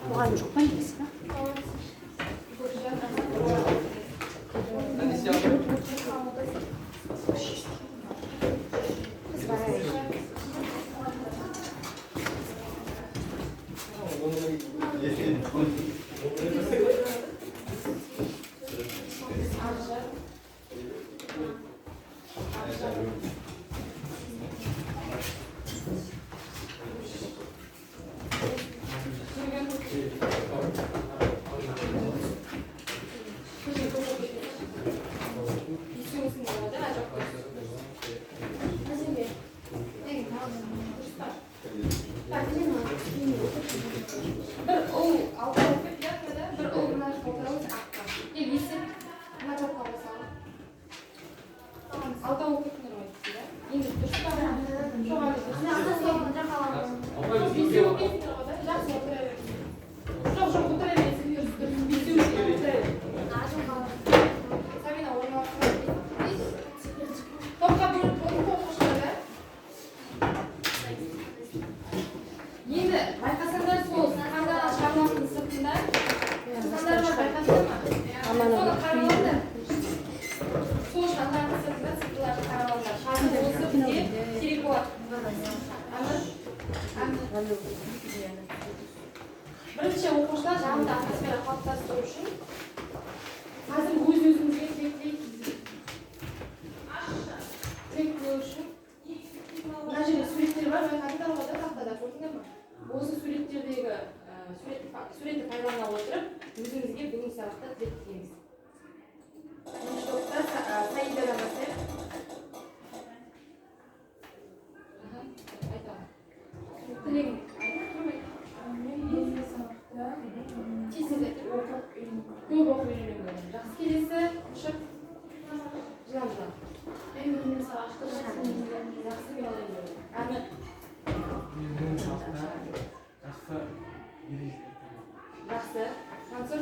Мұғалім жоқ па негізі? Бір ұл алтау болып кетті, да, бір ұл мына жаққа отырамыз, аққа. Кел, Есен, мына топқа қосамын. Алтау болып кеттіңдер ғой, да? Енді дұрыс па? Жоқ, әлі дұрыс. Жоқ, бесеу болып кеттіңдер ғой, да? Жақсы, отыра беріңіз. Жоқ, жоқ, отыра беріңіз. Дұрыс, дұрыс. Бесеу отыра бер. Сабина, орналасып. Топқа бөліп болды оқушылар, да? Енді байқасаңдар, сол қандаған шарлардың сыртында сандар бар, байқадыңдар ма? Соны қарап алыңдар. Сол шарлардың сыртында цифрларды қарап алыңдар. Шардың осы бізге керек болады. Әмір? Әмір. Бірінші, оқушылар, жанында атмосфера қалыптастыру үшін қазір өз өзімізге тілек тілейік. Тілек тілеу үшін мына жерде суреттер бар, байқадыңдар ғой, да, тақтада көрдіңдер ма? Осы суреттердегі суретті пайдалана отырып, өзімізге бүгінгі сабақта тілек тілейміз. Бірінші топта Саидадан бастайық. Аха, айтамын. Тілегің айт, тұрмай. Мен бүгінгі сабақта Тез тез айт. Оқып үйрену. Көп оқып үйрену. Жақсы, келесі. Шық. Жылан, жылан. Мен бүгінгі сабақты жақсы меңгеремін. Жақсы меңгеремін. Әмір. Мен бүгін сабақта жақсы ережелер. Жақсы. Мансұр.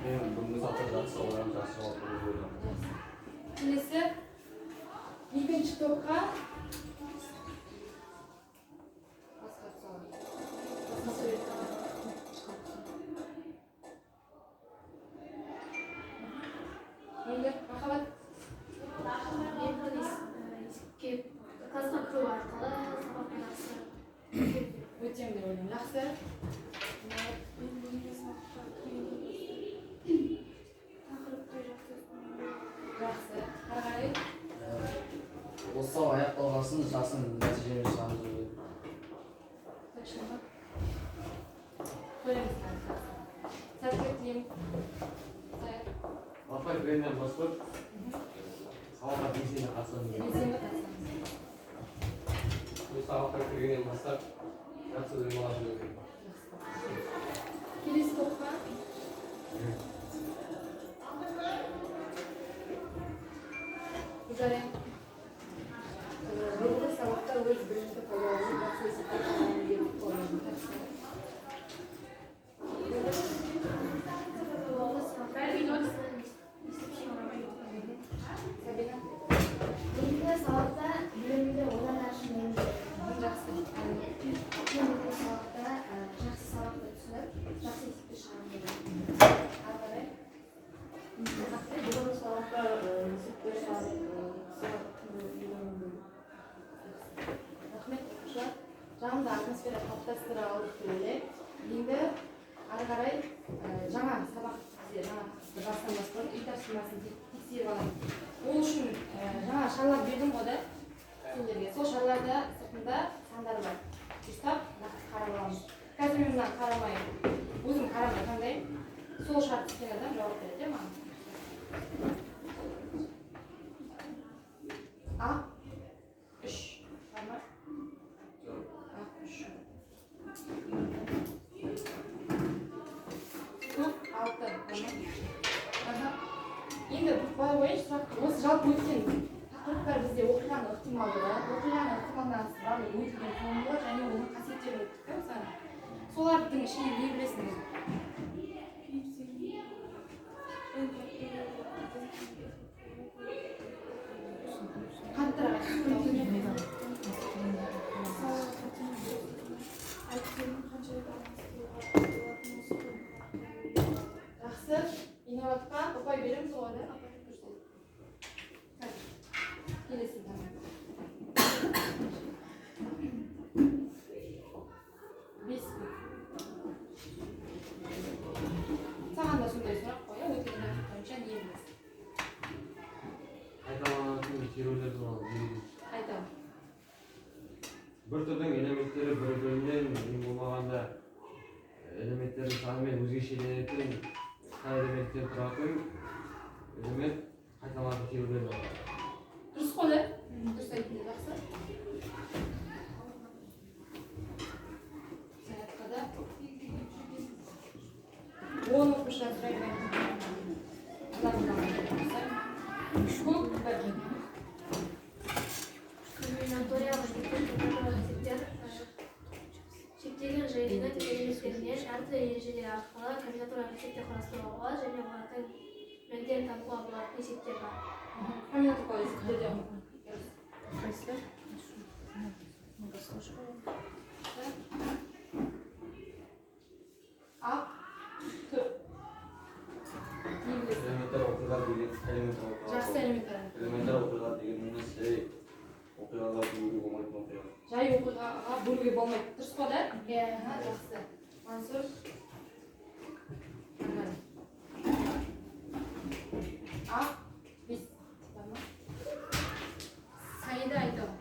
Мен бүгінгі сабақта жақсы ойланып, жақсы жауап беруге ойланамын. Жақсы. Келесі екінші топқа басқа саламын. Басқа сурет. Мөлдір, Махаббат. Мен бүгін есепке классқа кіру арқылы сабақты жақсы Өтемін деп ойлаймын. Жақсы. Мен бүгінгі сабақта тақырыпты жақсы. Жақсы. Ары қарай. Осы сабақ аяқталғасын жақсы нәтижемен шығамыз деп ойлаймын. Точно ма? Көреміз қазір. Сәттілік тілеймін. Саят. Сабаққа кіргеннен бастап сабаққа белсенді қатысамын деген. Белсенді қатысамыз. Бұл сабаққа кіргеннен бастап жақсы білім аламын деп ойлаймын. Жақсы. Келесі топқа. Гүлзария. Бүгінгі сабақта өз білімді пайдаланып, жақсы есептер шығарамын деп ойлаймын. Жақсы. Бүгінгі сабақта есеп шығарамын. Сабина. Бүгінгі сабақта білімді одан әрі меңгеремін. Жақсы. Мен бүгінгі сабақта жақсы сабақты түсініп, жақсы есепті шығарамын деп ойлаймын. Ары қарай. Бүгінгі сабақта есептер шығарып, сабақ үйренемін. Рахмет, оқушылар. Жанды атмосфера қалыптастыра алдық деп ойлаймын. Енді ары қарай жаңа сабақ, бізде жаңа тақырыпты бастамас бұрын үй тапсырмасын тексеріп алайық. Ол үшін жаңа шарлар бердім ғой да сендерге. Сол шарларда сыртында сандар бар. Дұрыстап нақты қарап аламыз. Қазір мен мына қарамай, өзім қарамай таңдаймын. Сол шар түскен адам жауап береді маған. А 3 бар ма? А 3. Көк 6 бар ма? Аха. Енді былай қояйыншы сұрақты. Осы жалпы өткен тақырыптар бізде оқиғаның ықтималдығы, оқиғаның ықтималдығы барлығы өтілген формула және оның қасиеттері өттік та мысалы. Солардың ішінен не білесің өзің? Қаттырақ айтшы. Жақсы, Инабатқа ұпай береміз ғой да? Дұрыс. Келесі таңда. 5. Саған да сондай сұрақ қоя, өткен тақырып бойынша не білесің? Қайталанатын шерулер туралы не білесің? Айтамын. Бір түрдің элементтері бір-бірінен ең болмағанда элементтердің санымен өзгешеленетін қай элементтен тұратын элемент қайталанатын шерулер деп аталады. Дұрыс қой да? Дұрыс айттың, жақсы. Саятқа да 10 оқушыдан сұраймын. Көк бір. Комбинаториялық есептер шектелген жиынның элементтерінен әртүрлі ережелер арқылы комбинаториялық есептер құрастыруға болады және олардың мәндерін табуға болатын есептер бар. Комбинаториялық есептерде. Қайсы? А 4. Не білесің? Элементар оқиға деген элементар оқиға. Жақсы, элементар. Элементар оқиға дегеніміз жай оқиғаға бөлуге болмайтын оқиға. Жай оқиғаға бөлуге болмайды. Дұрыс қой да? Иә, жақсы. Мансұр. А 5 бар ма? Саида айтады.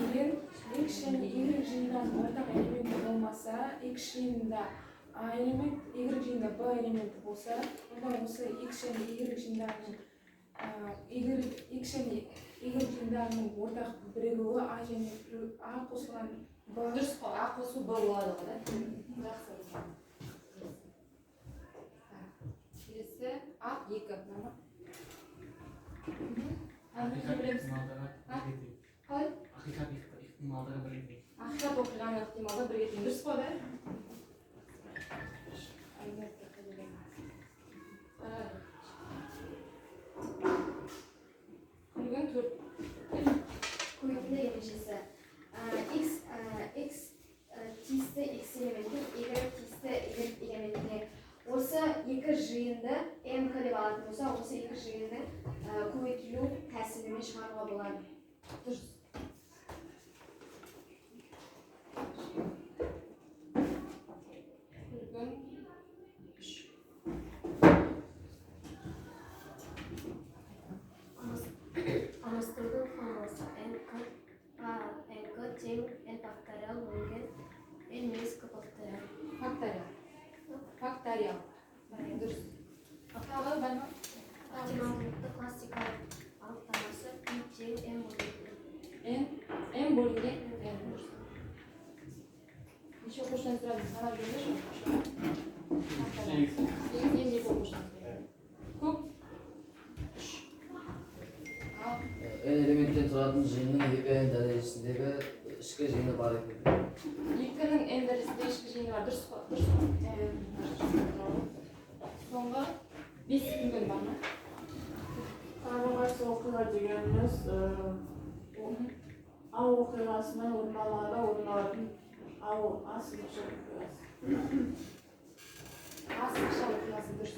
Егер X және Y жиындарының ортақ элементі болмаса, X жиынында А элемент, Y жиынында Б элементі болса, онда осы X және Y жиындарының X және Y жиындарының ортақ бірігуі А және А қосылған Б. Дұрыс қой, А қосу Б болады ғой да? Жақсы. Келесі А 2 бар ма? Не білеміз? Қалай? Ақиқат ықтималдығы бірге тең. Ақиқат оқиғаның ықтималдығы бірге тең. Дұрыс қой да? Күлгін 4. Көбейтінді ережесі. X тиісті X элементі, Y тиісті Y элементіне. Осы екі жиынды М К деп алатын болса, осы екі жиынның көбейтілу тәсілімен шығаруға болады. Дұрыс. Күлгін 3. Алмастырудың формуласы Н К А Н К тең Н факториал бөлінген Н минус К факториал. Факториал. Факториал. Дұрыс. Тағы бар ма? Ықтималдылықты классикалық анықтамасы P тең М бөлінген Н. М бөлінген Н. Дұрыс. Неше оқушыдан сұрадым? Санап жүріңдерші. 8. 8 енді 2 оқушыдан сұрадым. Көк 3. Ал N элементтен тұратын жиынның 2 n дәрежесіндегі ішкі жиыны бар екен. 2-нің n дәрежесінде ішкі жиыны бар. Дұрыс қой? Дұрыс қой. Соңғы 5 күлгін бар ма? Қарама-қарсы оқиға дегеніміз А оқиғасынан орын алатын А сызықша оқиғасы. А сызықша оқиғасы дұрыс.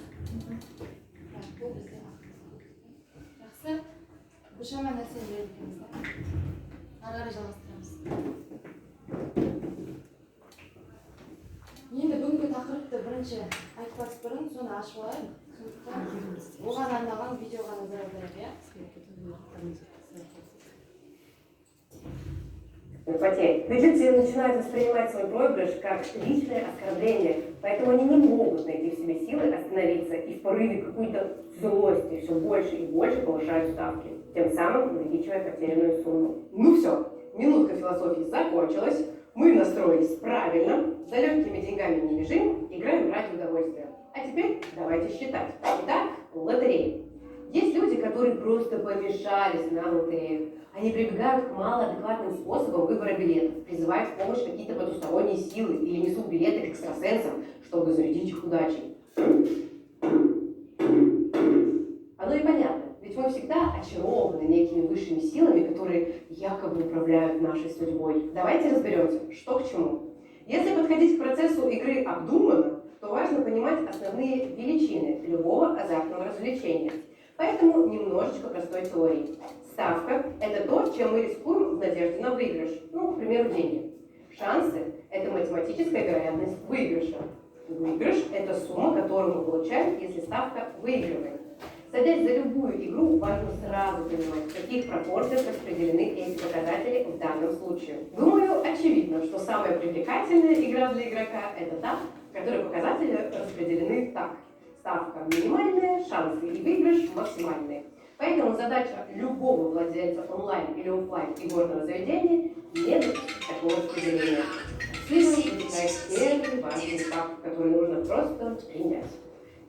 Бұл бізде. Жақсы. Біршама нәрсені біледі екенбіз да. Ары қарай жалғастырамыз. Енді бүгінгі тақырыпты бірінші айтпас бұрын соны ашып алайық. Сондықтан оған арналған видеоға назар аударайық, иә? Потерь. Ведь люди начинают воспринимать свой проигрыш как личное оскорбление, поэтому они не могут найти в себе силы остановиться и в порыве какой-то злости все больше и больше повышают ставки, тем самым увеличивая потерянную сумму. Ну все, минутка философии закончилась, мы настроились правильно, за легкими деньгами не бежим, играем ради удовольствия. А теперь давайте считать. Итак, лотереи. Есть люди, которые просто помешались на лотереях. Они прибегают к малоадекватным способам выбора билетов, призывают в помощь какие-то потусторонние силы или несут билеты к экстрасенсам, чтобы зарядить их удачей. Оно и понятно, ведь мы всегда очарованы некими высшими силами, которые якобы управляют нашей судьбой. Давайте разберемся, что к чему. Если подходить к процессу игры обдуманно, то важно понимать основные величины любого азартного развлечения. Поэтому немножечко простой теории. Ставка – это то, чем мы рискуем в надежде на выигрыш, ну, к примеру, деньги. Шансы – это математическая вероятность выигрыша. Выигрыш – это сумма, которую мы получаем, если ставка выигрывает. Садясь за любую игру, важно сразу понимать, в каких пропорциях распределены эти показатели в данном случае. Думаю, очевидно, что самая привлекательная игра для игрока – это та, в которой показатели распределены так. Ставка минимальная, шансы и выигрыш максимальные. Поэтому задача любого владельца онлайн или офлайн игорного заведения не допустить такого распределения. Отсюда возникает первый важный факт, который нужно просто принять.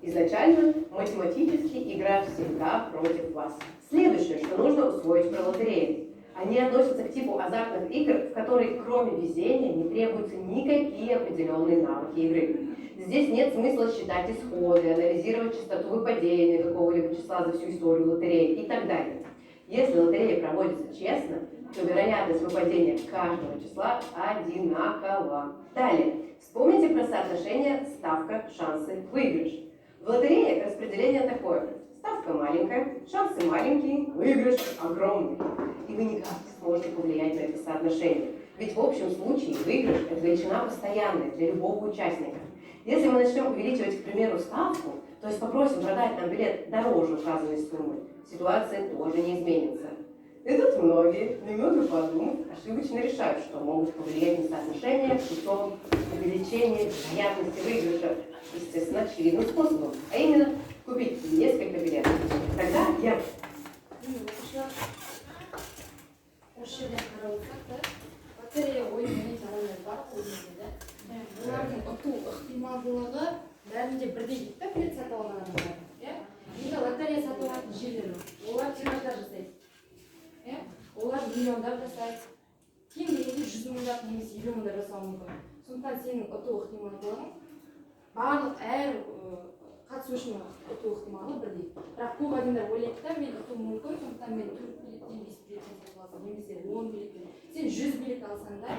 Изначально математически игра всегда против вас. Следующее, что нужно усвоить про лотереи. Они относятся к типу азартных игр, в которой кроме везения не требуются никакие определенные навыки игры. Здесь нет смысла считать исходы, анализировать частоту выпадения какого-либо числа за всю историю лотереи и так далее. Если лотерея проводится честно, то вероятность выпадения каждого числа одинакова. Далее, вспомните про соотношение ставка, шансы, выигрыш. В лотерее распределение такое. Ставка маленькая, шансы маленькие, выигрыш огромный. И вы никак не сможете повлиять на это соотношение. Ведь в общем случае выигрыш – это величина постоянная для любого участника. Если мы начнем увеличивать, к примеру, ставку, то есть попросим продать нам билет дороже указанной суммы, ситуация тоже не изменится. И тут многие, немного подумав, ошибочно решают, что могут повлиять на соотношение путем увеличения вероятности выигрыша, естественно, очевидным способом, а именно купить несколько билетов. Тогда я... Осы жерден қарап отырсақ та, лотерея ойын ойнайтын адамдар бар ғой өмірде, да? Олардың ұту ықтималдылығы бәрінде бірдей дейді да, билет сатып алған адамдар, иә? Енді лотерея сатып алатын жерлер бар. Олар тираждар жасайды, иә? Олар миллиондап жасайды, кем дегенде 100 мыңдап немесе 50 мыңдап жасауы мүмкін. Сондықтан сенің ұту ықтималдылығың барлық әр қатысушының ұту ықтималдығы бірдей. Бірақ көп адамдар ойлайды да, мен ұтуым мүмкін, сондықтан мен 4 билеттен 5 билеттен сатып алсам, немесе 10 билеттен. Сен 100 билет алсаң да,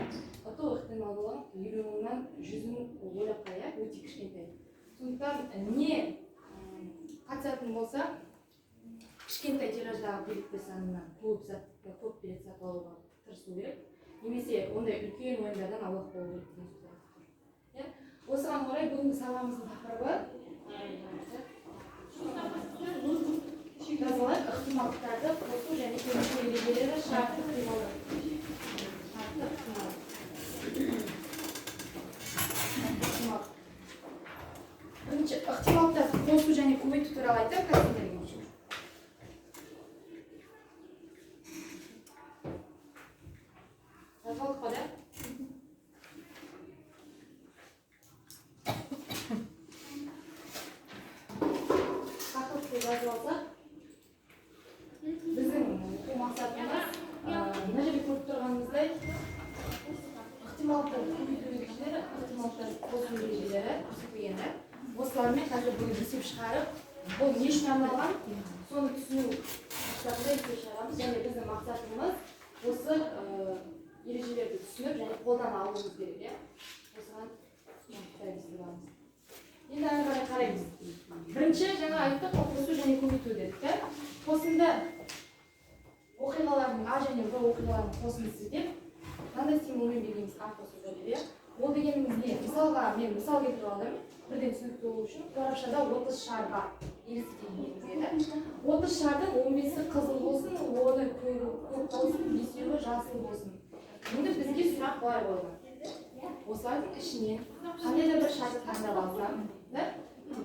ұту ықтималдығың 50 мыңнан 100 мың ойлап қара, иә, өте кішкентай. Сондықтан не қатысатын болса, кішкентай тираждағы билеттер санынан көп билет сатып алуға тырысу керек, немесе ондай үлкен ойындардан аулақ болу керек деген сөз айтып тұр. Иә? Осыған орай бүгінгі сабағымыздың тақырыбы жазылайық, ықтималдықтарды қосу және көбейту ережелері, шартты ықтималдық. Шартты ықтималдық. Бірінші ықтималдықтарды қосу және көбейту туралы айтайық қазір сендерге. Жазып алдық қой, да? Тақырыпты жазып алсақ, біздің оқу мақсатымыз мына жерде көріп тұрғанымыздай ықтималдықтарды көбейту ережелері, ықтималдықтарды қосу ережелері көрсетілген, да? Осылармен қазір бүгін есеп шығарып, бұл не үшін арналған, соны түсіну мақсатында есеп шығарамыз. Және біздің мақсатымыз осы ережелерді түсініп және қолдана алуымыз керек, иә? Осыған анықтаймыз деп аламыз. Енді ары қарай қараймыз. Бірінші жаңа айттық, қосу және көбейту дедік, да? Қосынды Оқиғалардың А және Б оқиғаларының қосындысы деп мынандай символмен белгілейміз, А қосу Б деп, иә. Ол дегеніміз не? Мысалға, мен мысал келтіріп алдым, бірден түсінікті болу үшін. Қорапшада 30 шар бар, елестетейін дегенімізге, да. 30 шардың 15-і қызыл болсын, 10-ы көк болсын, 5-еуі жасыл болсын. Енді бізге сұрақ былай қойылған: осылардың ішінен қандай да бір шарды таңдап алсам, да,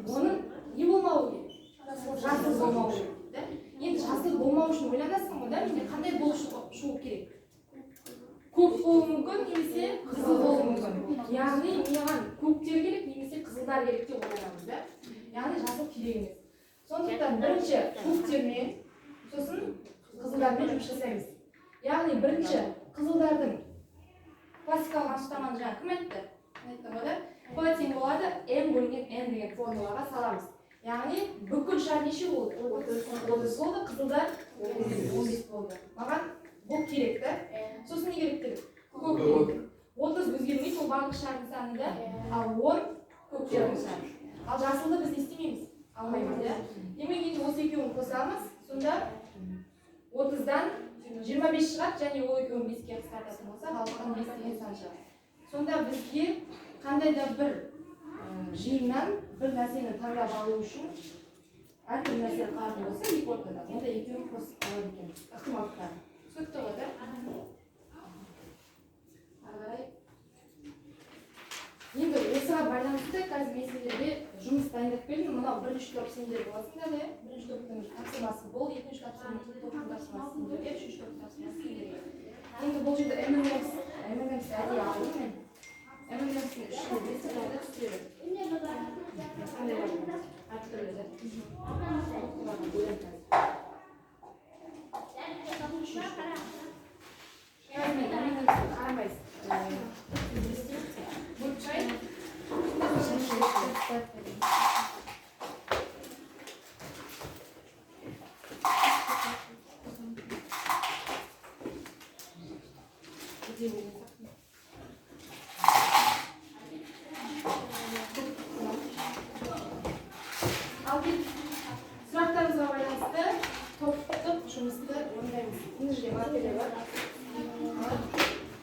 оның не болмауы керек? Жасыл болмауы керек, да. Енді жасыл болмау үшін ойланасың ғой, да, менде қандай болып шығу керек? Көк болуы мүмкін немесе қызыл болуы мүмкін. Яғни маған көктер керек немесе қызылдар керек деп ойланамыз, да. Яғни жасыл керек емес. Сондықтан бірінші көктермен, сосын қызылдармен жұмыс жасаймыз. Яғни бірінші қызылдардың классикалық анықтаманы жаңа кім айтты? Мен айттым ғой, да. П тең болады М бөлінген Н деген формулаға саламыз. Яғни бүкіл шар неше болды? 30 болды, қызылдар 15 болды. Маған бұл керек, да. Сосын не керек дедік? Көк керек. 30 өзгермейді, ол барлық шардың саны, да. Ал 10 көктердің саны. Ал жасылды біз не істемейміз? Алмаймыз, иә. Демек, енді осы екеуін қосамыз. Сонда 30-дан 25 шығады, және ол екеуін 5-ке қысқартатын болсақ, 6-дан 5 деген сан шығады. Сонда бізге қандай да бір жиыннан бір нәрсені таңдап алу үшін әртүрлі нәрсе қалатын болса екі ортада, онда екеуін қосып алады екенбіз ықтималдықтарын. Түсінікті ғой, да? Ары қарай енді осыған байланысты қазір мен сендерге жұмыс дайындап келдім. Мынау бірінші топ сендер боласыңдар, иә. Бірінші топтың тапсырмасы бұл, екінші топтың тапсырмасы сендерге, үшінші топтың тапсырмасы сендерге. Енді бұл жерде M&M's әдейі алдым мен. M&M's-дің ішінде бес түрлі түстері. Қандай бар? Әртүрлі, да. Бөлемін қазір. Қазір мен M&M's-ті қарамайсыз. Бөліп шығайын. Бірдей болған сияқты. Ал кет, сұрақтарымызға байланысты топтық жұмысты орындаймыз. Мына жерде маркерлер бар.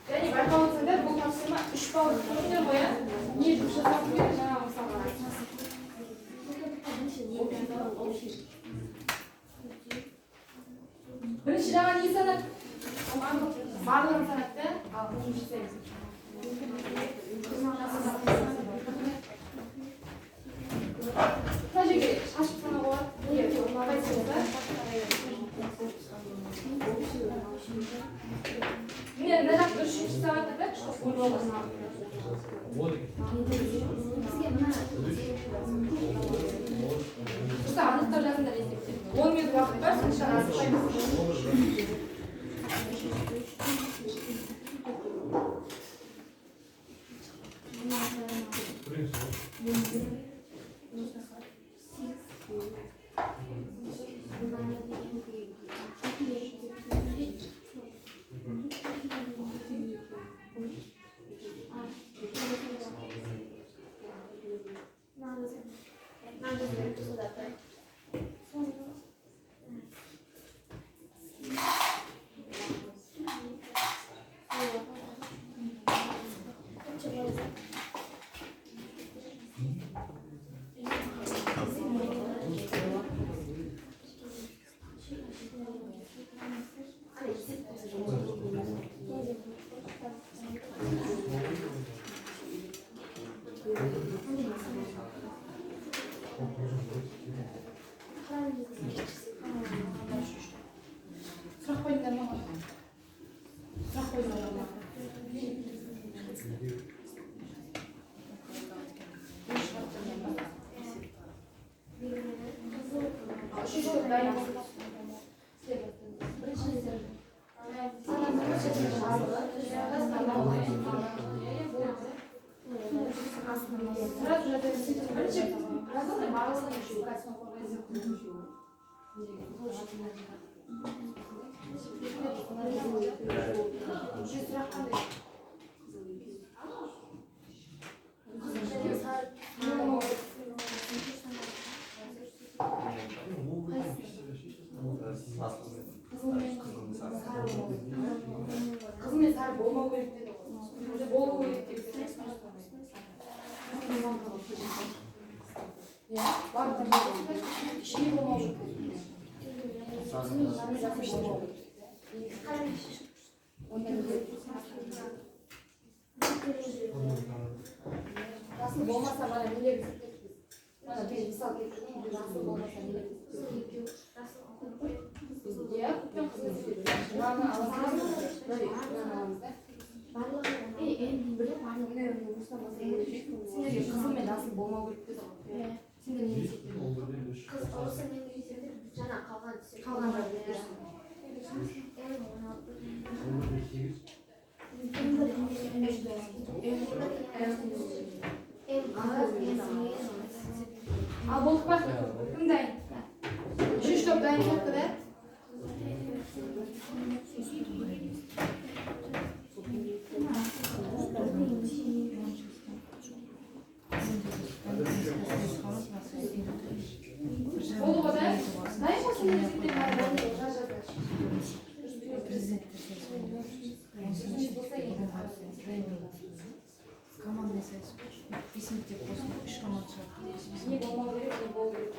Және байқап отырсаңдар, бұл тапсырма 3 балл көрдіңдер ғой, иә? Не жұмыс жасап керек жаңағы мысалға? Бірінші жаңа не санат? Барлығын санат, да? Ал жұмыс жасаймыз. Мына жерге шашып санауға болады. Егер ыңғайсыз болса. Міне, мына жақта үшінші сағатта, да, чтобы бөліп алған. Просто анықтап жазыңдар есептерді. 10 минут уақыт бар, сондықтан асықпаймыз. Сұрақ қойдыңдар ма? Сұрақ қойдыңдар ма? Үшінші топ дайын болсын. Бірінші сразу же бірінші жазыңдар барлығын үшеу. Үшінші сұрақ қандай? Қызыл мен сары болмау керек деді ғой. Уже болу керек деп. Иә, барлығы не болмау керек. Жасыл болмау керек. Жасыл болмаса мана нелер есептейміз? Мана біз мысал келтірдім, жасыл болмаса нелер есептейміз? Иә, көк пен қызыл есептейміз. Мынаны аламыз, мынаны аламыз да. Сендерге қызыл мен жасыл болмау керек деді ғой. Сендер не есептедің? Осы мен есептеп жаңа қалған түсі. Қалғандар дұрыс. Ал болдық па? Кім дайын? Үшінші топ дайын сияқты да? Болды ғой да? Дайын ғой сендер есептеп жаз жаздар. Командный сайыс. Бес мектеп қосылып, 3 команда шығады. Не болмау керек, не болу керек.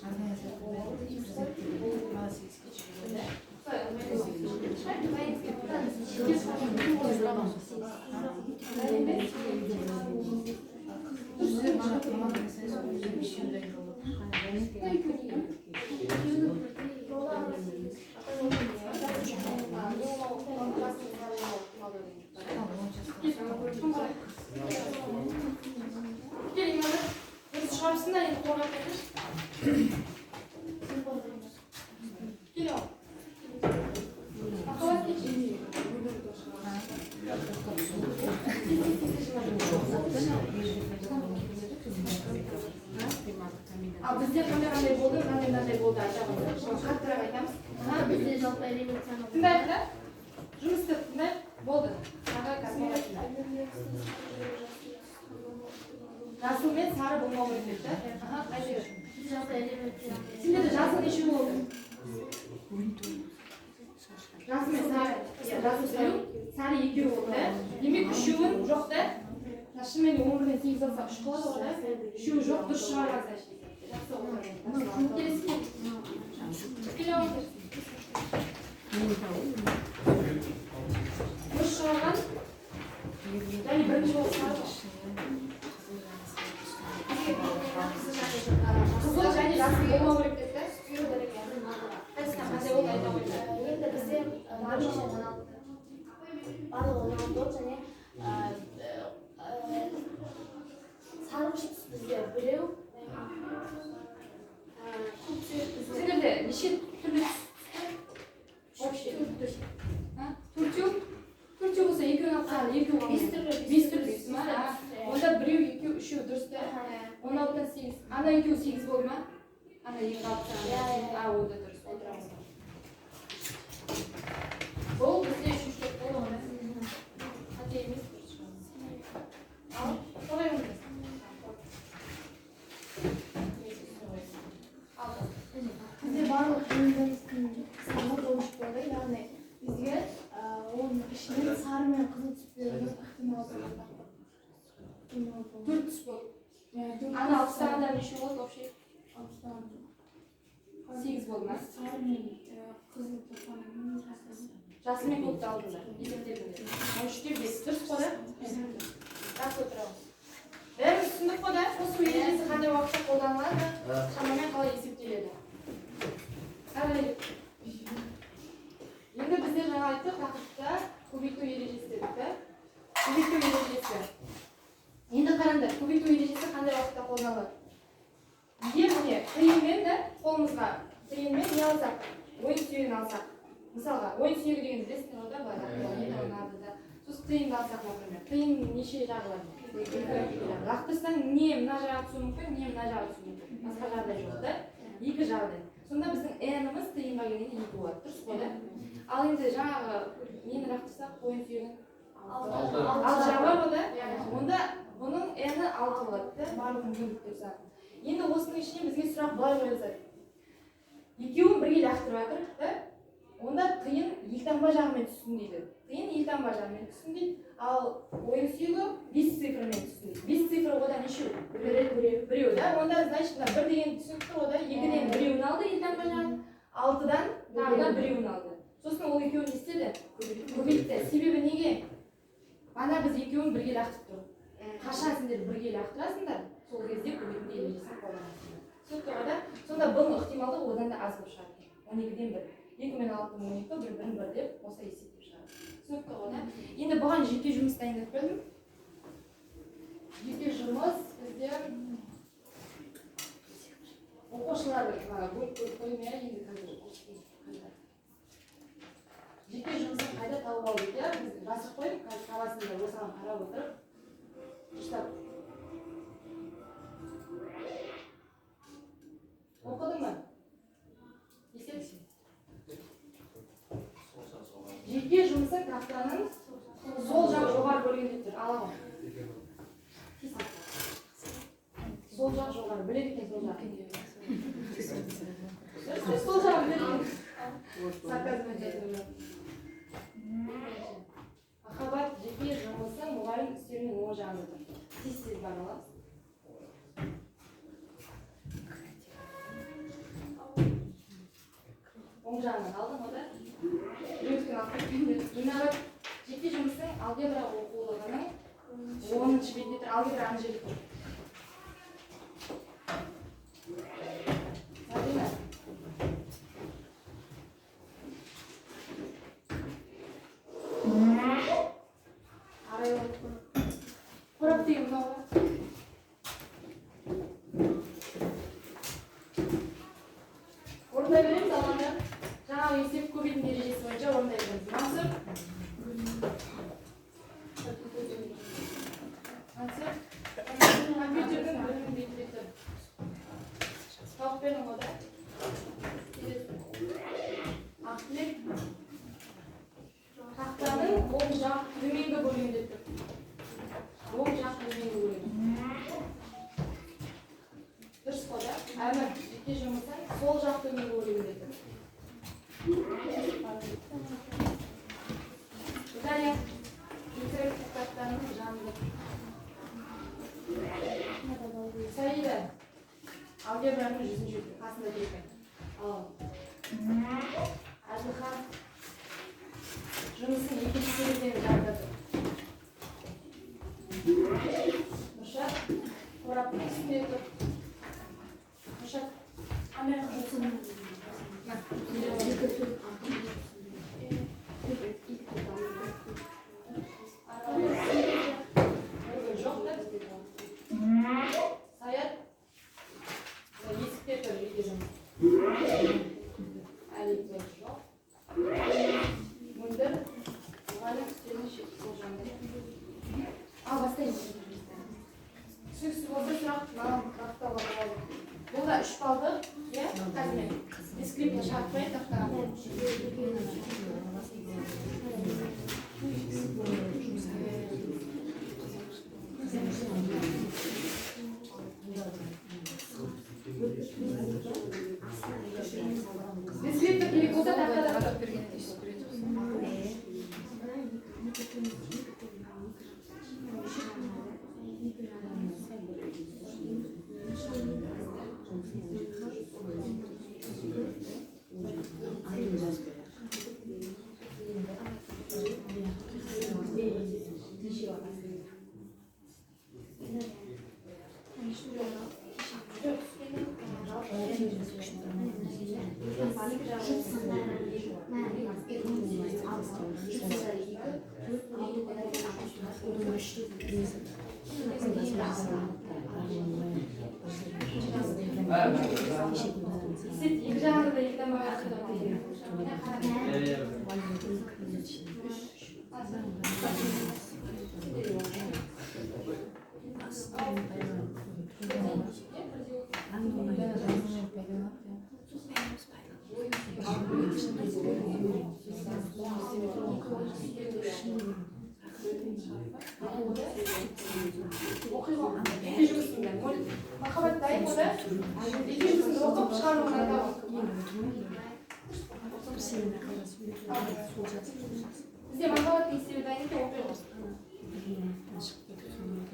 Арнайы сайтында командный сайыс өздері бесеу дайындалды. Шығарсың да енді қорғап кетші. Кел ал. Махаббат кетші. Ал бізде қандай болды, мынандай болды айта қойыңдар. Қаттырақ айтамыз. Бізде жалпы элемент саны. Тыңдайық да? Жұмыс істеп тыңдайық. Болды. Тағы жасыл мен сары болмау керек деді да? Аха, айта бер. Сендерде жасыл неше болды? Жасыл мен сары. Жасыл біреу, сары екеу болды да? Демек үшеуін жоқ да? Шынымен де 11-ден 8 алсақ 3 қалады ғой да? Үшеуі жоқ, дұрыс шығарған значит. Жақсы болды. Келесі кім? Келе алыңдар. Дұрыс шығарған. Және бірінші болып сары. Қызыл және жасыл болмау керек деді да? Қайсысынан қандай болды айта қойыңдар. Енді бізде барлығы 16. Барлығы 16 болды және сарғыш түс бізде біреу. Көк түс бізде. Сендерде неше түрлі түс түсті? Общий. Төртеу? Төртеу болса екеуін алып тастаған, екеу қалды. Бес түрлі. Бес түрлі түс ма? Онда біреу, екеу, үшеу дұрыс та? 16-дан 8. Ана екеуі 8 болды ма? Ана екі алып тастаған. А, онда дұрыс, отырамыз. Бұл бізде үшінші топ болды ғой. Қате емес, дұрыс шығармыз. Ал, қалай онда? Ал. Бізде барлық элементтердің саны 13 болды, яғни бізге оның ішінен сары мен қызыл түс беруіміз ықтимал болды. 4 түс болды. Ана алып тастағанда неше болды вообще? 8 болды ма? Сары мен қызыл қосқаннан Жасыл мен көкті алдыңдар, есептедіңдер. 13-те 5 дұрыс қой да? Жақсы отырамыз. Бәріміз түсіндік қой да? Қосу ережесі қандай уақытта қолданылады? Шамамен қалай есептеледі? Енді бізде жаңа айттық, тақырыпта көбейту ережесі дедік та? Көбейту ережесі. Енді қараңдар, көбейту ережесі қандай уақытта қолданылады? Егер міне тиынмен да қолымызға тиынмен не алсақ, ойын сүйегін алсақ. Мысалға, ойын сүйегі дегенді білесіңдер ғой да, былай лақтырады да. Сосын тиынды алсақ, например, тиын неше жағы бар? Лақтырсаң не мына жаққа түсуі мүмкін, не мына жаққа түсуі мүмкін. Басқа жағдай жоқ да? Екі жағдай. Сонда біздің n-іміз тиынға келгенде 2 болады. Дұрыс қой да? Ал енді жаңағы нені лақтырсақ, ойын сүйегін алты жағы бар ғой да? Онда бұның n-і 6 болады да, барлық мүмкіндіктер саны. Енді осының ішінен бізге сұрақ былай қойылса. Екеуін бірге лақтырып жатыр, да? Онда тиын елтаңба жағымен түссін дейді. Тиын елтаңба жағымен түссін дейді. Ал ойын сүйегі 5 цифрмен түссін дейді. 5 цифр одан нешеу? Біреу, да? Онда, значит, мына 1 деген түсінікті ғой, да? 2-ден біреуін алды елтаңба жағын, 6-дан тағы да біреуін алды. Сосын ол екеуін не істеді? Көбейтті. Себебі неге? Ана біз екеуін бірге лақтырып тұрдық. Қашан сендер бірге лақтырасыңдар, сол кезде көбейтінді ережесін қолданасыңдар. Түсінікті ғой, да? Сонда бұның ықтималдығы одан да аз болып шығады екен. 12-ден 1. 2 мен 6 12, 1 1 1 деп қоса есептеп шығады. Түсінікті ғой, да? Енді бұған жеке жұмыс дайындап бердім. Жеке жұмыс бізде оқушылар бөліп бөліп қойдым, иә, енді қазір жеке жұмысын қайда тауып алдық, иә, біз жасырып қойдық, қазір табасыңдар, осыған қарап отырып дұрыстап. Оқыдың ба? Есеп? Жеке жұмысың тақтаның сол жақ жоғары бөлігінде тұр. Ала ғой. Сол жақ жоғары. Біледі екен сол жақ. Сол жағын біледі екен. Сарказм айтады. Махаббат жеке жұмысы мұғалім үстелінің оң жағында тұр. Тез-тез бара аламыз. Оң жағынан алдың ғой, да? Біреудікін алып кеткенде. Гүлнабат, жеке жұмысың алгебра оқулығының 10-шы бетінде тұр. Алгебра ана жерде тұр. Сабина. Арайлы. Қорап деген мынау ғой. Орындай береміз алғанда. Жаңағы есеп көбейтін ережесі бойынша орындай береміз. Мансұр. Мансұр. Компьютердің бөлімін бетінде тұр. Тауып бердің ғой, да? Келесі. Ақтілек. Тақтаның оң жақ төменгі бөлігінде тұр. Оң жақ төменгі бөлігі. Дұрыс қой, да? Әмір, жеке жұмысың сол жақ төменгі бөлігінде тұр. Далее, интерактив кітаптарының жанында. Саида, алгебраның 100-ші беті, қасында келген. Ал. Әділхан, жұмысың екінші терезенің жанында тұр. Нұршат, қораптың үстінде тұр. Нұршат, жоқ та бізде. Саят, есікте тұр жеке жұмыс. Әлі жоқ. Мөлдір, мұғалім үстелінің шеткі сол жағында. Ал бастаймыз. Түсініксіз болса сұрақ маған нақтылауға болады. Бұл да 3 балдық, иә? Қазір мен дескриптор шығарып қояйын тақтаға. Дескриптор керек болса тақтада тұр. Екі жағында да екі тамақ Махаббат дайын ғой да? Екі жұмысын оқып шығаруын айтамын. Бізде махаббаттың есебі дайын екен, оқи ғой.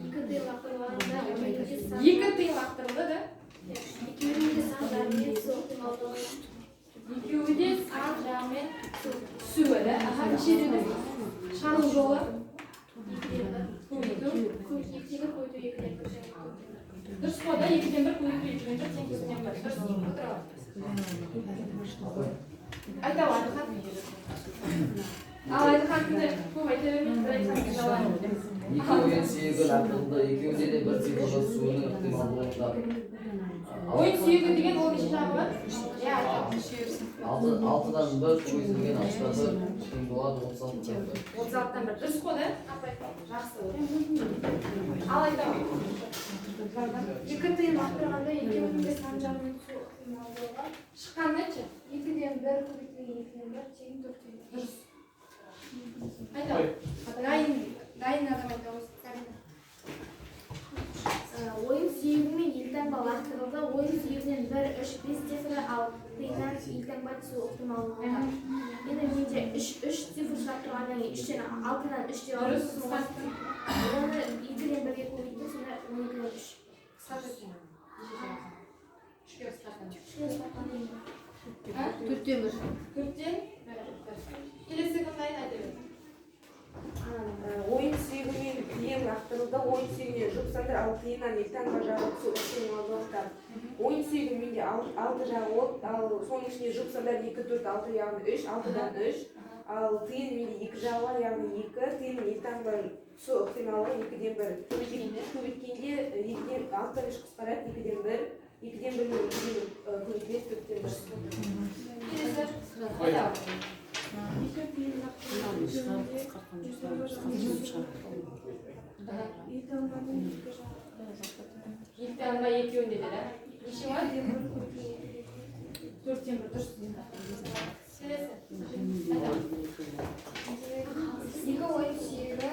Екі тиын лақтырылғанда екеуінде сан Екі тиын лақтырылды да. Екеуінің де сан жағымен түсу ықтималдығы. Екеуі де сан жағымен түсуі да. Аха, неше деді? Шығару жолы? Екіден бір. Көбейту. Екіден бір көбейту екіден бір тең төрттен бір. Дұрыс қой да, екіден бір көбейту екіден бір тең төрттен бір. Дұрыс, отыра ал. Айта ал, Айдыхан. Ал, Айдыхан, кімді көп айта бермейді, бір айтсаң тыңдалады. Екі ойын сүйегі лақтырылды, екеуінде де бір цифрлы түсуінің ықтималдығын тап. Ойын сүйегі деген ол неше жағы бар? Иә, айта ал. Алтыдан бір көбейтілген алтыда бір тең болады 36-дан бір. 36-дан бір. Дұрыс қой да? Жақсы. Ал, айта ал. Екі тиын лақтырғанда екеуінің де сан жағымен түсу ықтималдығы. Шыққанын айтшы. Екіден бір көбейтілген екіден бір тең төрттен бір. Дұрыс. Айта ал. Дайын адам айта ғой. Сабина. Ойын сүйегі мен елтаңба лақтырылды. Ойын сүйегінен 1, 3, 5 цифрі, ал тиыннан елтаңба түсу ықтималдығы. Енді менде 3, 3 цифр шығып тұрғаннан кейін 3-тен 6-дан 3 деп алдым. Дұрыс, Сосын қысқарттың. Оны 2-ден 1-ге көбейттім, сонда 12-ден 3. Қысқартып. Неше жағы? Үшке қысқартам. Үшке қысқартқаннан кейін Төрттен бір. Төрттен бір. Келесі кім дайын, айта бер. Ойын сүйегі мен тиын лақтырылды. Ойын сүйегінен жұп сандар, ал тиыннан елтаңба жағы түсу ықтималдығын тап. Ойын сүйегі менде алты жағы болды, ал соның ішінде жұп сандар 2, 4, 6, яғни 3, 6-дан 3. Ал тиын менде 2 жағы бар, яғни 2. Тиынның елтаңба түсу ықтималдығы 2-ден 1. Көбейткенде 2-ден 6-дан 3 қысқарады, 2-ден 1. 2-ден 1 мен 2-ден 1 көбейтіледі, 4-тен 1. Келесі. Айта ал. Екі тиын лақтырылды, екеуінде елтаңбаның екі жағы. Елтаңба екеуінде де, да? Неше бар? Төрттен бір, дұрыс. Келесі. Айта ал. Екі ойын сүйегі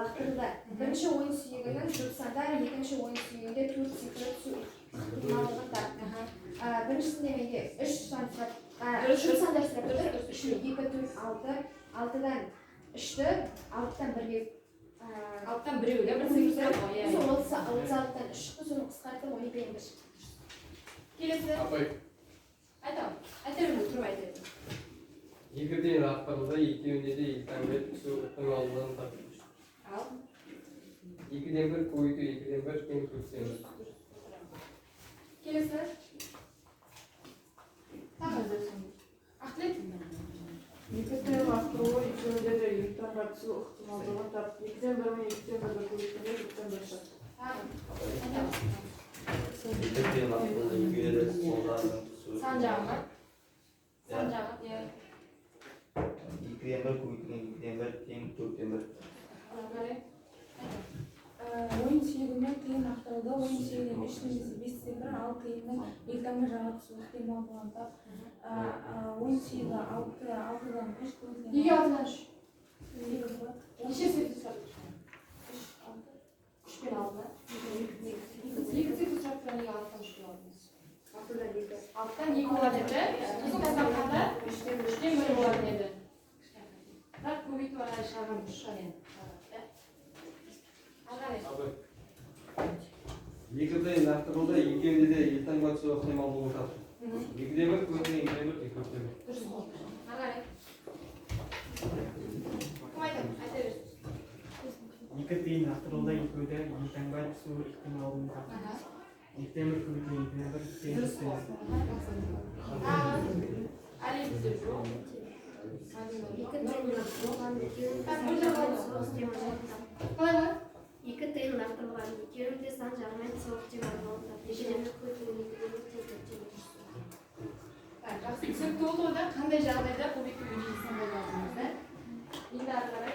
лақтырылды. Бірінші ойын сүйегінің жұп сандары, екінші ойын сүйегінде төрт цифрі түсу ықтималдығын тап. Біріншісінде менде үш сан сұрап, жұп сандар сұрап тұр. Үш, екі, төрт, алты. Алтыдан үшті, алтыдан бірге Алтыдан біреу, да? Бір цифр сұрап қой, иә. Сол 36-дан үш шықты, соны қысқарттым, 12-ден бір шықты. Келесі. Апай. Айта ал. Айта беріңіз, тұрып айта беріңіз. Екі тиын лақтырылды, екеуінде де елтаңба түсу ықтималдығын тап. Ал. Екіден бір көбейту екіден бір тең төрттен бір. Келесі. Тағы Ақтілек. Екі тиын лақтырылуы, екеуінде де елтаңба түсу ықтималдығын тап. Екіден бір мен екіден бірді көбейткенде төрттен бір шығады. Тағы. Айта ал. Екі тиын лақтырылды, екеуінде де сол жағынан түсу. Сан жағы ма? Сан жағы, иә. Екіден бір көбейтілген екіден бір тең төрттен бір. Ары қарай. Ойын сүйегі мен тиын лақтырылды. Ойын сүйегінен 3 немесе 5 цифр, ал тиынның елтаңба жағы түсу ықтималдығын тап. Ойын сүйегі 6-дан 3 көбейтілген. Неге алтыдан үш? Сегіз болады. Неше цифр сұрап тұр? Үш, алты. Үш пен алты. Екі цифр сұрап тұр, неге алтыдан үш деп алдыңыз? Алтыдан екі. Алтыдан екі болатын еді. Сосын қосқанда үштен бір болатын еді. Бірақ көбейту ары қарай шығарған дұрыс шығар енді. Ары қарай. Апай. Екі тиын лақтырылды, екеуінде де елтаңба түсу ықтималдығын тап. Екіден бір көбейтілген екіден бір тең төрттен бір. Дұрыс қой. Ары қарай. Кім айтады? Айта берсін. Екі тиын лақтырылды, екеуінде елтаңба түсу ықтималдығын тап. Екіден бір көбейтілген екіден бір тең Дұрыс төрттен қой. бір. Тағы. Әлі бізде жоқ. Екі тиын лақтырылған, екеуінің Так, сан мөлдір жағымен қалды. түсу ықтималдығын тап. Қалай болады? Екі тиын лақтырылған, екеуінің де сан жағымен түсу ықтималдығын тап. Екіден бір көбейтілген екіден бір тең төрттен бір. Так, жақсы. Түсінікті болды ғой да? Қандай жағдайда көбейту ережесін қолданамыз, да? Енді ары қарай.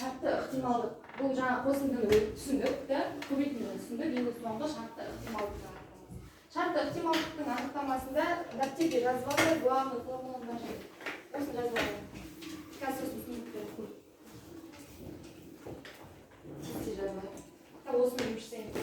Шартты ықтималдық. Бұл жаңа қосындыны түсіндік, да? Көбейтіндіні түсіндік. Енді соңғы шартты ықтималдықтың анықтамасы. Шартты ықтималдықтың анықтамасында дәптерге жазып алыңдар, главный формуланы мына жерге. Осыны жазып алыңдар. Қазір сосын түсіндіріп беремін. Тез жазып алайық. Так, осыны жұмыс жасаймыз.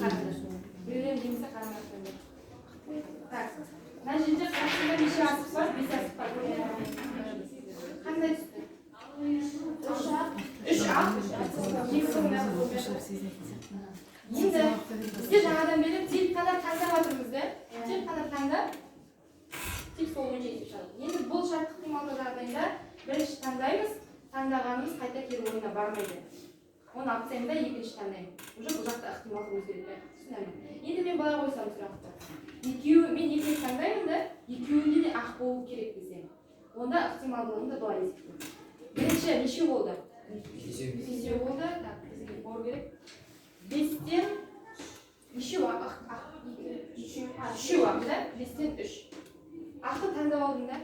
Қараңдар. Біреулердің жемісі қарамастан. Так, мына жерде қасында неше асық бар? 5 асық бар. Қандай түсті? 3 ақ, 2 қызыл. Енді бізде жаңадан бері тек қана таңдап жатырмыз да? Тек қана таңдап, тек сол бойынша есеп шығарады. Енді бұл шартты ықтималды жағдайда бірінші таңдаймыз, таңдағанымыз қайта кері орнына бармайды. Оны алып тастаймын да екінші таңдаймын. Уже бұл жақта ықтималдық өзгереді. Түсінемін. Енді мен былай қойсам сұрақты. Екеуі, мен екі рет таңдаймын да, екеуінде де ақ болу керек десем. Онда ықтималдығын да былай есептеймін. Бірінші неше болды? Бесеу болды. Так, бізге бор керек. 5-тен нешеу ақ? Үшеу ақ, да? 5-тен 3. Ақты таңдап алдым да?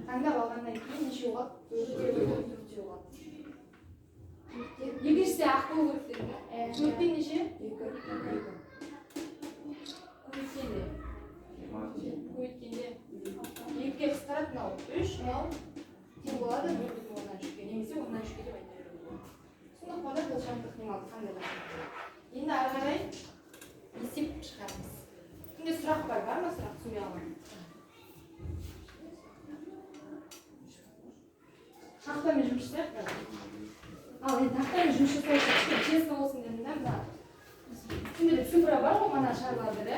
Таңдап алғаннан кейін нешеу қалды? Төртеу қалды. Екіншісі ақ болу керек дедім да? 4-тен неше? 2. Көбейткенде. Көбейткенде 2-ге қысқарады мынау 3, мынау тең болады 0,3-ге немесе 10-3-ге деп айта беруге болады. Сондықтан да бұл шартты ықтималды қандай да. Енді ары қарай есеп шығарамыз. Кімде сұрақ бар? Бар ма сұрақ? Түсінбей қалған. Тақтамен жұмыс жасайық қазір. Ал енді тақтамен жұмыс жасау үшін честно болсын дедім да, мына сенде де цифра бар ғой мына шарларда, да?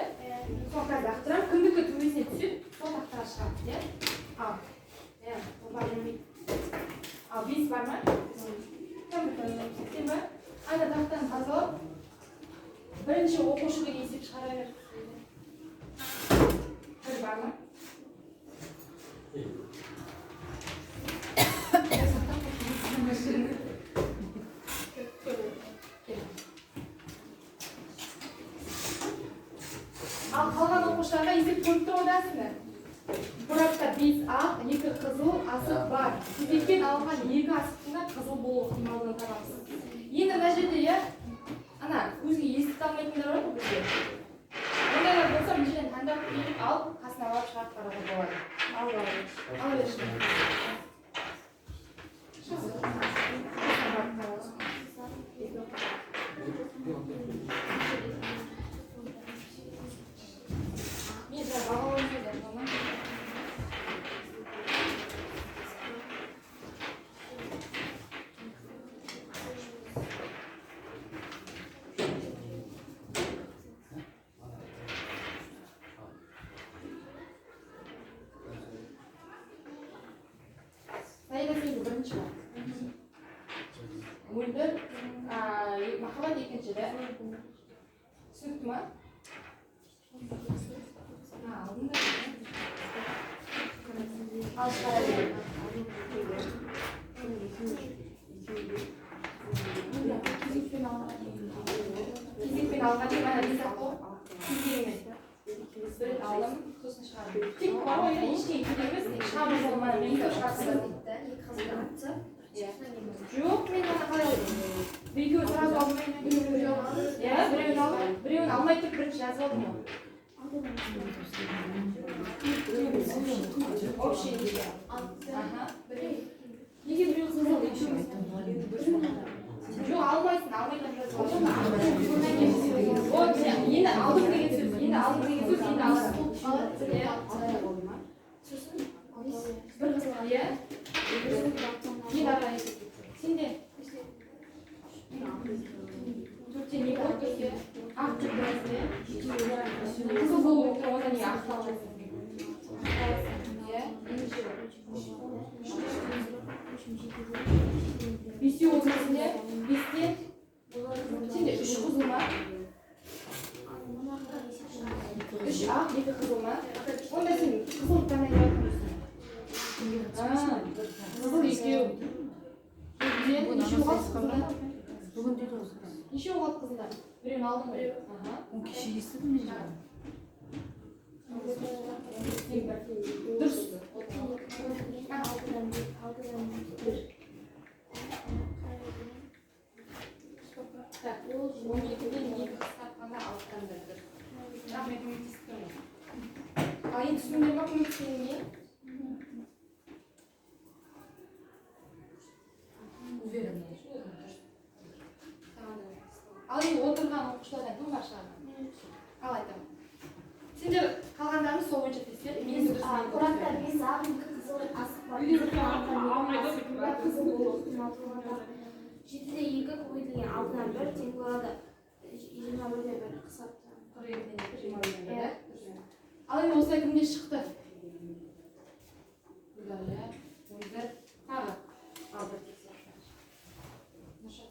Соны қазір ақтырамын. Кімдікі төбесіне түседі, сол тақтаға шығамыз, иә? Ал, иә, ол бар ма? Ал 5 бар ма? Сен ба? Ана тақтаны тазалап, бірінші оқушы деген есеп шығара бер. Бір бар ма? Ал қалған оқушыларға есеп көріп тұр одасыңдар. Бір апта 5 ақ, 2 қызыл асық бар. Кезекпен алынған 2 асықтың да қызыл болу ықтималдығын табамыз. Енді мына жерде, иә, ана көзге естіте алмайтындар бар ғой бізде. Ондайлар болса мына жерден таңдап келіп алып, қасына барып шығарып қарауға болады. Ала берші. Мен жаңа бағалауым керек, ма? Саида, сен бірінші бар. Мөлдір, Махаббат екінші, да? Түсінікті ма? Алдында. Ал шығара бер. Кезекпен алға дейін. Кезекпен алға дейін ана бес ақ қой. Кезегімен. Бір рет алдым, сосын шығардым. Тек бар ғой, ештеңе керек емес, тек шығару жолы мана мен екеуі шығарсам. Жоқ, мен ана қалай алдым? Екеуі сразу алдым. Иә, біреуін алдым. Біреуін алмай тұрып бірінші жазып алдым ғой. Общий неше? Аха. Неге біреу қызыл, екеуі? Жоқ, алмайсың, алмай тұрып жазып алдым. Вот, енді алдым деген сөз, енді алдым деген сөз, енді аласың. Бір қызыл, иә? Енді ары қарай есептейік. Сенде? 4-тен 2 болды, төртте. Ақ деп тұрасың, иә? Қызыл болу керек тұр, онда неге ақты аласың? Иә? Ендеше бесеу болсын, иә? 5-тен сенде 3 қызыл ма? 3 ақ, 2 қызыл ма? Онда сен қызыл таңдай тұрсың. Қызыл екеу. Төрттен нешеу қалды қызылда? Бүгін деді осы. Нешеу қалды қызылда? Біреуін алдың ғой. Аха. Оны кеше естідім мен жаңа. Дұрыс. Так, 12-ден 2 қысқартқанда 6-дан 1 дұрыс. Рахмет, көмектесіп тұрмын. Ал енді түсіндіңдер ма көмектескеннен кейін? Уверена, дұрыс. Ал енді отырған оқушылардан кім бар шығарған? Ал айтамын. Сендер қалғандарыңыз сол бойынша тексер. Мен дұрыс мен Қорапта 5 ақ, 2 қызыл асық бар. Қызыл болу ықтималдығын тап. 7-де 2 көбейтілген 6-дан 1 тең болады 21-де 1 қысқартты. 42-ден 2, 21-ден 1, да? Ал енді осылай кімге шықты? Гүләлә, Мөлдір, тағы. Ал бір тексер. Нұршат.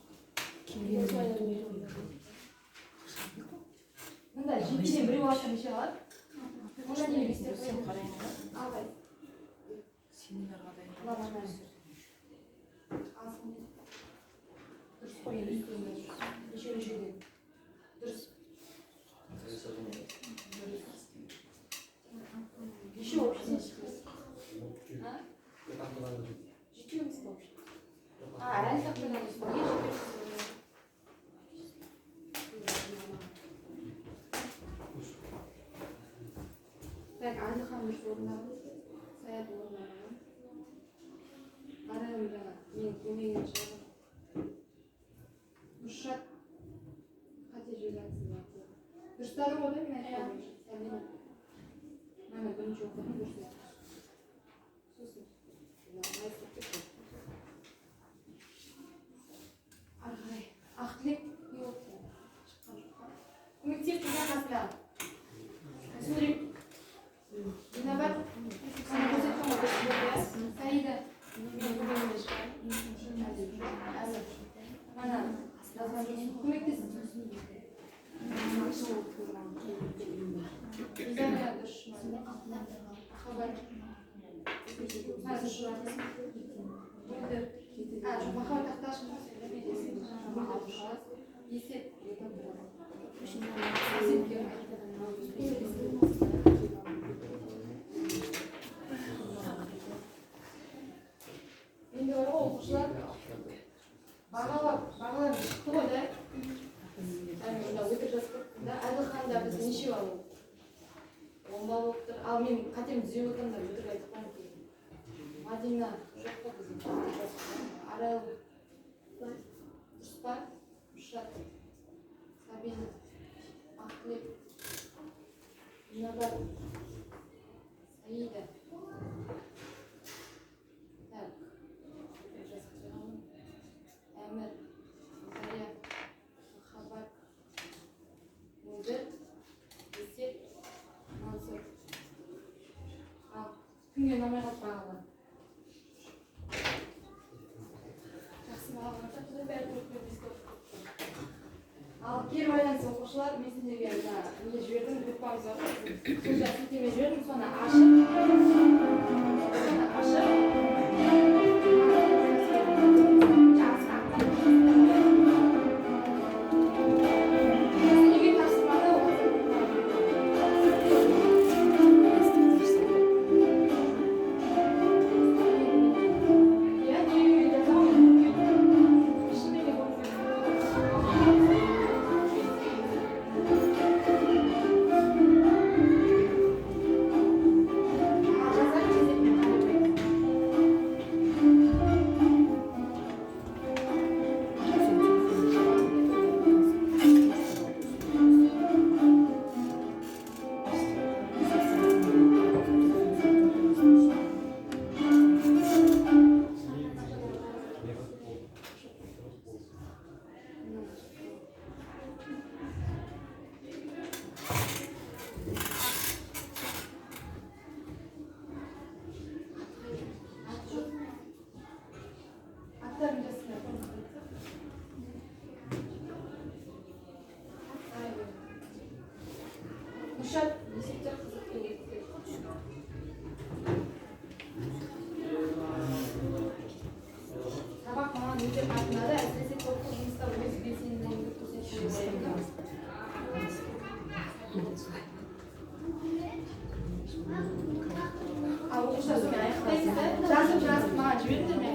Мында 7-ден біреу алса неше қалады? Онда неге бестер қоямын? Ал қай? Ал сен не? Дұрыс қой енді үстіңде. Неше нешеден? Дұрыс. Дұрыс. Неше общий шықты? А? Жетеу емес пе общий? А, әлі тақтадан емес пе? Неге жетеу? Так, Әлихан дұрыс орындаған. Саят орындаған. Арайым жаңа менің көмегіммен шығарды. Нұршат қате жібергенсің. Дұрыстадың ғой да мен айтқан бойынша. Сәлем. Мана бірінші оқыдым, дұрыс айтты. Сосын майысып кетті. Ары қарай. Ақтілек не болды сен? Шыққан жоқ па? Көмектес қыздар қасында. Түсіндірейік. Динабат, сен көрсеттің ғой дұрыс болды, иә? Саида, мен көмегіммен шығайын. Әзір. Мана жазған жоқсың. Көмектес. Гүлзария дұрыс шығарды. Хабар. Мына дұрыс шығарды. Мөлдір. А, жоқ, махаббат тақташы. Есет. Есетке. Енді бар ғой оқушылар, бағалар шықты ғой да? Әне мында өтірік жазып қойыппын да. Әділханда біз неше балл болды? 10 балл болып тұр. Ал мен қатемді түзеп отырмын да, өтірік айтып қоямын кейін. Мадина жоқ па біздің? Арал дұрыс па? Нұршат, Сабина, Ақтілек, Динабат, Саида. Так, өтірік жазып қойғанмын. Әмір, Заря, Махаббат, Мөлдір, Есет, Мансұр. Ал, кімге ұнамай қалды бағалар? Жақсы бағалар, бәрі 4 пен 5 болып кетті. Ал кері байланыс оқушылар, мен сендерге мына не жібердім, группамыз бар ғой, сол жаққа сілтеме жібердім, соны ашып, үйге тапсырманы иә, үйге жазамын. Шынымен де болып кетті. Ал жазайын, кезекпен қарай. Аты жоқ. Аттарын жазсыңдар. Нұршат, есептер қызық еңбектер. Сабақ маған өте қатты ұнады, әсіресе топтық жұмыста өз белсенділігіңді көрсетті деп ойлаймын. Ал оқушылар, сонымен аяқтаймыз да. Жазып жазып маған жіберіңдер, мен